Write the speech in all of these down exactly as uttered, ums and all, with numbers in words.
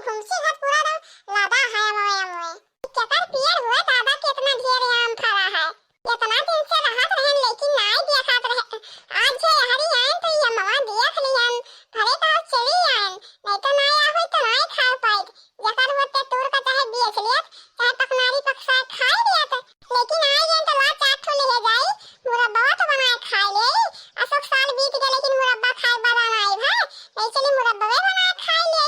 हुमसी घर पूरा एकदम लदा है अमवे अमवे। केकर पेड़ हुए दादा, केतना ढेर आम फरा है। एतना दिन से रहत रहेन, लेकिन नाई देखात रहे। आज जे हरी आयन तो ये अमवा देख लियन, भले तो आज चली आयन, नहीं तो नाई आवे तो नाई खा पाइत। जेकर होते तोड़ के चाहे बेच लेत, चाहे पकनारी पकसाए खाई लेत। लेकिन आई गए तो ला चार ठो ले जाई, मुरब्बा तो बनाए खाए ले। अशोक साल बीत गए लेकिन मुरब्बा खाए वाला नाई है, नहीं चली मुरब्बा बनाए खाए ले।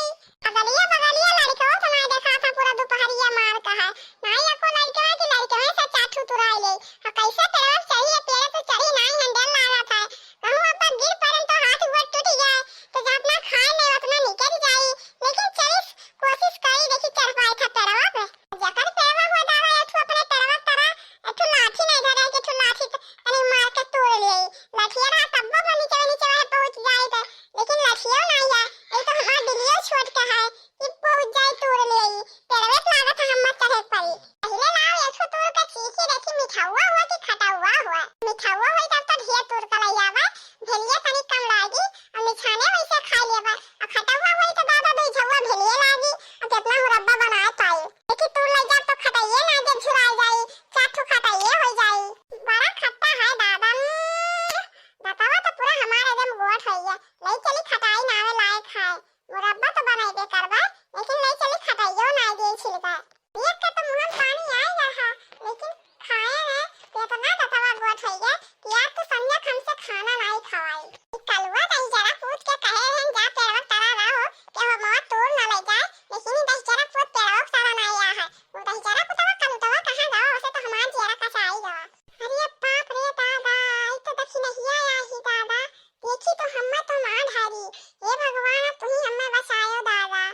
बगलिया बगलिया लड़कवा तो नाई देखा था, पूरा दोपहरिया मार का है। नाई एको लड़कवा की लड़कवे से चार ठो तुराई ले। आ कैसे पेड़वा पे चढ़ी, ये पेड़ पे चढ़ी नाई handle लागत है। कहूँ ऊपर गिर पड़न तो हाथ गोड़ टूट जाए, तो जितना खाए ले उतना निकल जाई। लेकिन चलिस कोशिश करी, देखी चढ़ पाए था पेड़वा पे। जकर पेड़वा हो दादा, एठू अपने पेड़वा तरा, एठू लाठी नहीं धरे, कि एठू लाठी त-, तनी मार के तोड़ ले। लाठिया रहा तब्बो पर नीचे, नीचे पहुँच जाए थे, लेकिन लाठियो नहीं है। ये तो हमार बिल्लियो छोट के है, कि पहुँच जाए तोड़ ले। पेड़वे पे लागत है हम चढ़े पड़ी। पहले लाओ एठू तोड़ के चीखी देखी मिठावा हुआ कि खटावा हुआ। मिठावा हुआ तब तो ढेर तोड़ के ले आवा, भेलिया तनी कम लागी, और मिठाने वैसे खा लेबा। आ खटौआ होई तो दादा दो झौआ भेलिए लागी, आ केतना मुरब्बा बनाए पाई। देखी तू ले जा तो खटैये ना जे झुराई जाई, चार ठो खटैये हो जाई। बड़ा खट्टा है दादा। उम्म, दतवा तो पूरा हमार एकदम गोट होइए। ले चली खटाई नावे लायक है। मुरब्बा तो बनाइबे करबा, लेकिन ले चली खटाइयो ना दे छिलका। देख के तो मुँह में पानी आए रहा, लेकिन खाए में तो इतना दतवा गोट होइए कि यार तू संजय हमसे खाना नहीं खवाई। ई कलुआ दहिजरा पूत के कहे रहन जा पेड़वा तरा रहो, कि हम मवा तोड़ न ले जाए, लेकिन ई दहिजरा पूत पेड़वा के तरा नहीं आया है। वो दहिजरा पुतवा कलुतवा कहाँ गवा, उसे तो हमार जियरा कचाई गवा। अरे बाप रे दादा, ई तो दखिनहिया आही दादा, देखी तो हम्मे तो मार ढारी। हे भगवान, अब तुही हम्मे बचायो दादा।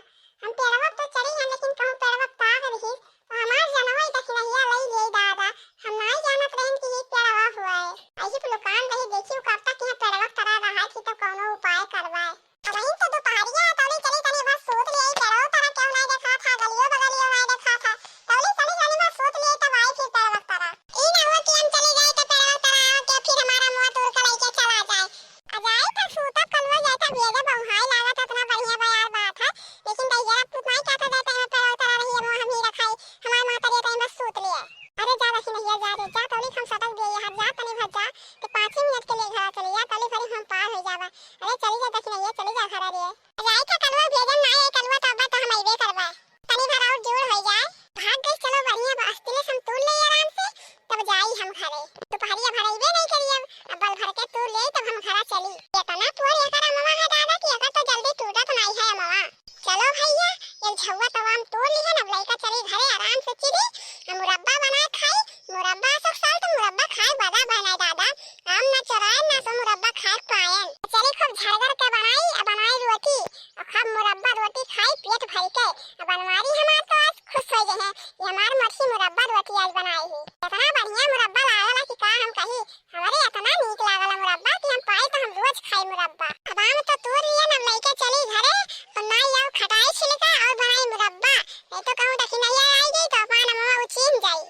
हम पेड़वा तो चढ़ी हैं, लेकिन कहूँ पेड़वा ताक रही, तो हमार जनवा ई दखिनहिया लई ले दादा। हम नाई जानत रहन कि ई पेड़वा हुआ है। ऐसे तो लुकान रही, देखी उ कब तक यहाँ पेड़वा तरा रहा थी, तो कौनो उपाय करवाए। अब वहीं तो दोपहरिया है, तौली चली तनी भर सूत लिया, ई पेड़वा तरा क्यों नाई देखा था, गलियो बगलियो नाई देखा था। तौली चली तनी भर सूत लिया, तब आई फिर पेड़वा तरा। ई ना हुआ कि हम चली जाए तो पेड़वा तरा आओ के फिर हमारा मुँह तोड़ के लेके चला जाए। आ जाए तक सूतब कलुआ जाए तक भेजे बहुहाई लागत, इतना बढ़िया बयार बात है। लेकिन दहिजरा पूत नाई कहता जाए तक पेड़वा तरा रही, हम हम ही रखाई, हमार माँ तरिया तक बस सूत लिया। अरे जा दखिनहिया जा रे, जा तौली हम सटक दिए यहाँ, जा तनी भर जा, तो पाँच ही मिनट के लिए घर चले जा, तौली भरी हम पार हो जावा। अरे चली जा दखिनहिया, चली जा घर रे। आ जाए का कलुआ भेजन नाई, कलुआ तो अब तो हम अइबे करबा। तनी भर और जोर हो जाए। भाग गई, चलो बढ़िया बा, अस्तिले से हम तोड़ ले आराम से, तब जाई हम घरे। दोपहरिया भर अइबे नहीं करी, अब बल भर के तोड़ ले तब हम घरा चली। इतना पोर एकर अमवा है दादा कि एकर तो जल्दी टूटत नहीं है अमवा। चलो भैया, ये झउआ तो आम तोड़ ली है ना, अब लइका चली घरे आराम से चिढ़ी, हम मुरब्बा बनाए खाई। मुरब्बा सब साल तो मुरब्बा खाए बदा बहनाए दादा, आम ना चोराए ना तो मुरब्बा खाए पाएन। चली खूब झरगर के बनाई, आ बनाई रोटी, आ खूब मुरब्बा रोटी खाई पेट भर के। अब बनवारी हमार तो आज खुश हो गए हैं, ये हमार मरसी मुरब्बा रोटी आज बनाई है। इतना बढ़िया मुरब्बा लागला कि का हम कही, हमरे इतना नीक लागला मुरब्बा कि हम पाई तो हम रोज खाई मुरब्बा। अब आम तो तोड़ लिए ना, लइके चली घरे, और ना ये खटाई छिलका और बनाई मुरब्बा, नहीं तो कहूँ दखिनहिया आई गई तो अपन अमवा उछीन जाई।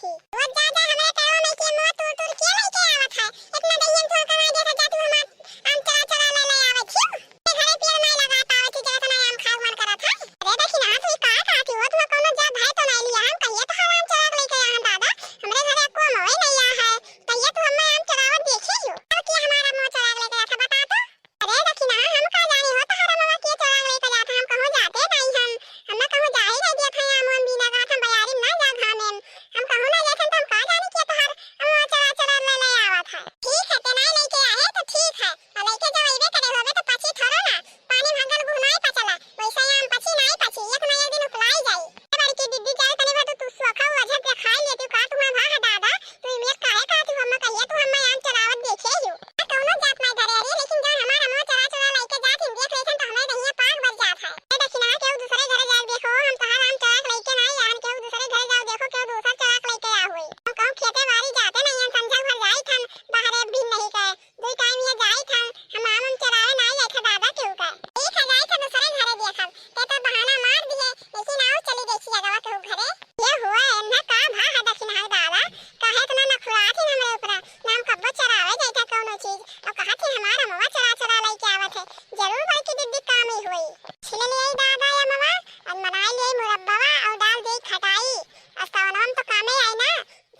थी। रोज जा जा हमरे पेड़वा में के अमवा तूर तूर के लइके आवत है। इतना दहियन थोड़ कमाई देत है, जा तू हमार आम चोरा चोरा ले ले आवत छी। घरे पेड़ नहीं लगा पावत छी, जगत नहीं आम खाए मन करत है। अरे दखिनहा, तू ई का कहत हो? तू कौनो जात भाई तो नहीं लिया, हम कहिए तो हमार आम चोरा के लइके आए हैं दादा। हमरे घरे एको अमवा नहीं आया है, कहिए तू हमें आम चोरावत देखी हो। अब के हमार अमवा चोरा के लइके आया था, बता तो। अरे दखिनहा, हम का जानी हो तोहार अमवा के चोरा के लइके जात है, हम कहूँ जाते नहीं हम, हम ना कहूँ जा ही नहीं देत है, आम वाम बीना गात हम बयारी में ना जा घामे में, हम कहूँ ना जात हम, तो हम का जानी के तोहार अमवा चोरा चोरा ले ले आवत है। ठीक है, ते नहीं लइके आए तो ठीक है, और लइके जब अइबे करे होबे तो पची थोड़ो ना, पानी भगल गुहनाई पचला, वैसे आम पची नहीं पची, एक ना एक दिन उकलाई जाई। ए बड़की दीदी, जाए तनी भर तू, तू सोखा वजह देखाई लेती का तुम्हार भा है दादा, तू इमें काहे कहती हो, हम्मा कहिए तू हम्मा आम चोरावत देखे हो। कौनो जात नहीं धरे हरी, लेकिन जब हमार अमवा चोरा चोरा लइके जात हिन, देख लेथन तो हमें दहिया पाग भर जात है। ए दखिनहा, केहू दूसरे घरे जाके देखो, हम तोहार आम चोरा के लइके नहीं आन, केहू दूसरे घरे जाओ देखो, केहू दूसर चोरा के लइके आ हुई। हम कहूँ खेते बारी जाते नहीं हैं, संझा भर जाई थन बाहरे भी नहीं गए, दुई टाइम ये जाई थन, हम आम उम चोरावे नहीं जाई थे दादा केहू का। ठीक है, जाई थे दूसरे घरे देखब, ते तो बहाना मार दिए, लेकिन आओ चली देखी अगवा केहू घरे। ये हुआ है ना का भा है दखिनहा दादा, काहे इतना नखुरात ही हमरे ऊपर, ना हम कब्बो चरावे जाइता कौनो चीज, और कहत ही हमार अमवा चोरा चोरा लइके आवत है, जरूर बड़की दीदी काम ही हुई। छिल लिए दादा ये अमवा, और बनाई लिए मुरब्बवा, और डाल दे खटाई, और सवनवा में तो कामे आई ना,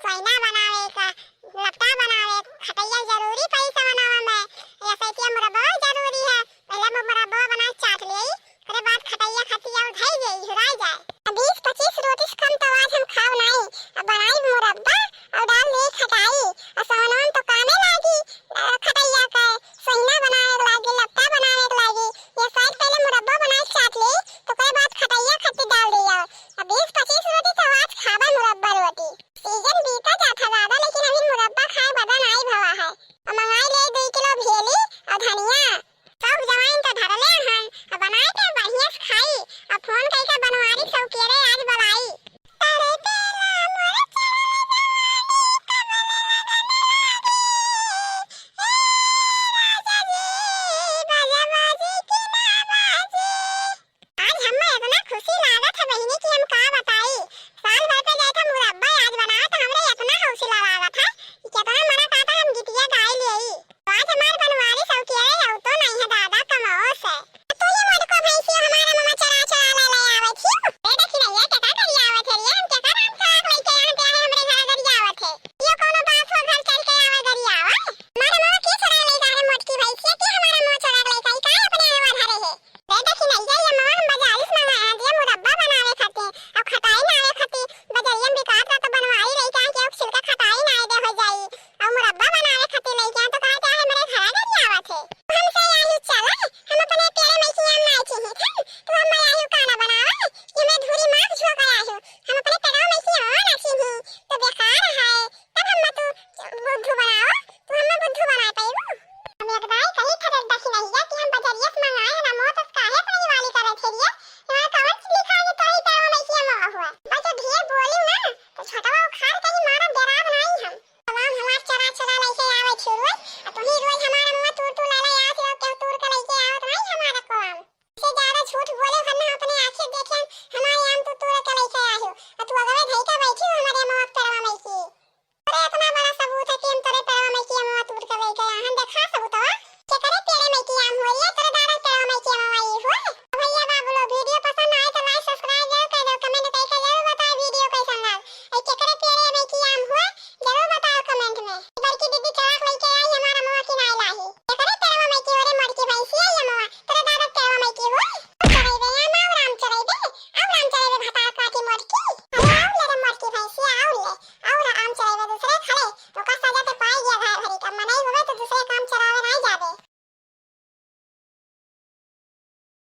सोइना बनावे का, लपटा बनावे, खटैया जरूरी पड़ी सवनवा में, या सैतिया मुरब्बवा जरूरी है, पहले मु-, मुरब्बा बनाए चाट लेई, ओकरे बाद खटैया खटिया उठाई जाई, हेराई जाए। अब बीस पच्चीस रोटी से कम तो आज हम खाओ नाई। अब बनाई मुरब्बा और डाल ले खटाई, और सवनवन तो कामे लागी, अ, खटैया के, सोहिना बनावे के लागी, लपटा बनावे के लागी। ये साइड पहले मुरब्बा बनाए चाट लेई, तो ओकरे बाद खटैया खट्टी डाल दी जाओ। अब बीस पच्चीस रोटी तो आज खाबे मुरब्बा रोटी। सीजन बीता जात है दादा, लेकिन अभी मुरब्बा खाए बदन आई भवा है। अब मंगाई ले दुई किलो भेली और धनिया। सब जवाइन तो धरले हन, अब बनाए के बढ़िया से खाई, अब फोन कई के बनवारी सब केरे आज बलाई। अरे तेरा मोर चढ़ल जवानी कब ले लगन लागी, ए राजा जी, बाजा बाजी की ना बाजी। आज हम्मे इतना खुशी लागत है बहिनी कि हम का बताई। साल भर पे जाए था मुरब्बा आज बनाए तो हमरे इतना हौसला लागत है कि कितना मना कहता हम गीतिया गाए लेई। आज हमार बनवारी सौतिया रे, अउ तो नहीं है दादा कमाओ से। तू ही मोटको भैंसिया हमारा ममा चरा चरा ले ले आवत हियो। ए देखी नहीं है, केका करी आवत है रे, हम केका राम चरा के लेके यहाँ पे आए हमरे घर गरी आवत है। यो कोनो बात हो घर चल के आवे गरी आवे। हमारा ममा के चरा ले जा रे मोटकी भैंसिया, के हमारा ममा चरा के लेके आई, काहे अपने आवा धरे है? ए देखी नहीं है, ये ममा हम बजारी से मंगाया है, ये मुरब्बा बनावे खातिर, अब खटाई ना आवे खातिर, बजरिया में बिकात रहा तो बनवारी रही, कहाँ के छिलका खटाई ना आए दे हो जाई। अउ मुरब्बा बनावे खातिर लइके आए तो कहा क्या है, मेरे घर गरी आवत है। हमसे आही चला, हम अपने प्यारे मइसिया में नाई चिन्हित हन, तू हम आही खाना बनावे, कि मैं धूरी मार झोंक आही, हम अपने पेड़वा मइसिया में ना चिन्ही, तो बेकार है, तब हम तू बुद्धू बनाओ, तू हम बुद्धू बनाए पाइबू। हम एक दाई कही थे दखिनहिया कि हम बजरिया से मंगाए हैं ना, मोत काहे पाई वाली करे थे रिया, यहाँ कवन चीज लिखा है तोरी पेड़वा मइसिया में हुआ, बस ढेर बोली ना, तो छोटवा उखाड़ के ही मारा, डेरा